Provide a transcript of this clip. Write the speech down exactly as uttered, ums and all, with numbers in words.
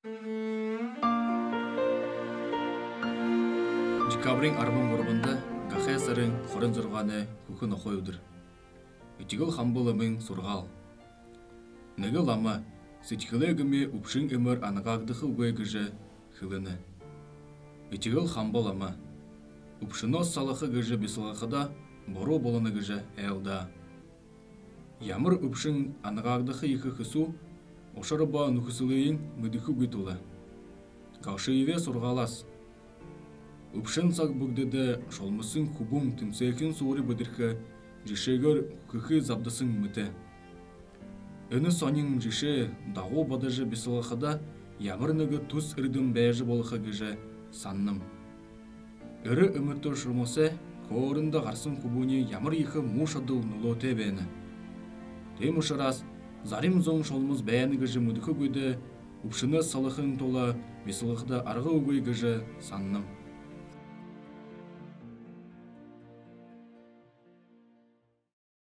Декабриин арбан гурбанда, гахай сарын хорин зургаанай хүхэ нохой үдэр. Этигэл Хамба ламын сургаал. Нэгэ лама сэдьхэлэй гэмые үбшэн эмээр анагаагдаха үгы гэжэ хэлэнэ. Этигэл Хамба лама: «Үбшэнөө салаха гэжэ бисалгахада, буруу болоно», — гэжэ айлдаа. Ямар үбшэн анагаагдаха ехэ хэсүү, ушар ба нүхэсэлыень мэдэхэгүй тула. Галшиевай сургаалаас: «Үбшэн саг бүгэдэдэ шолмосон хүбүүн тэмсээхын суури бэдэрхэ жэшээгээр хүхы забдасан мэтэ. Энэ сонин жэшээ дагуу бодожо бисалгахада, ямар нэгэ түс эрдэм байжа болохо гэжэ һананам. Эрэ эмэтэ шолмосой хоорондо гарсан хүбүүниинь ямар ехэ муу шадал нүлөөтэй байна. Тиимэ ушараас зарим зон шолмос байна гэжэ мэдэхэгүйдэ үбшэнөө салахын тула бисалгахада арга үгы гэжэ һананам».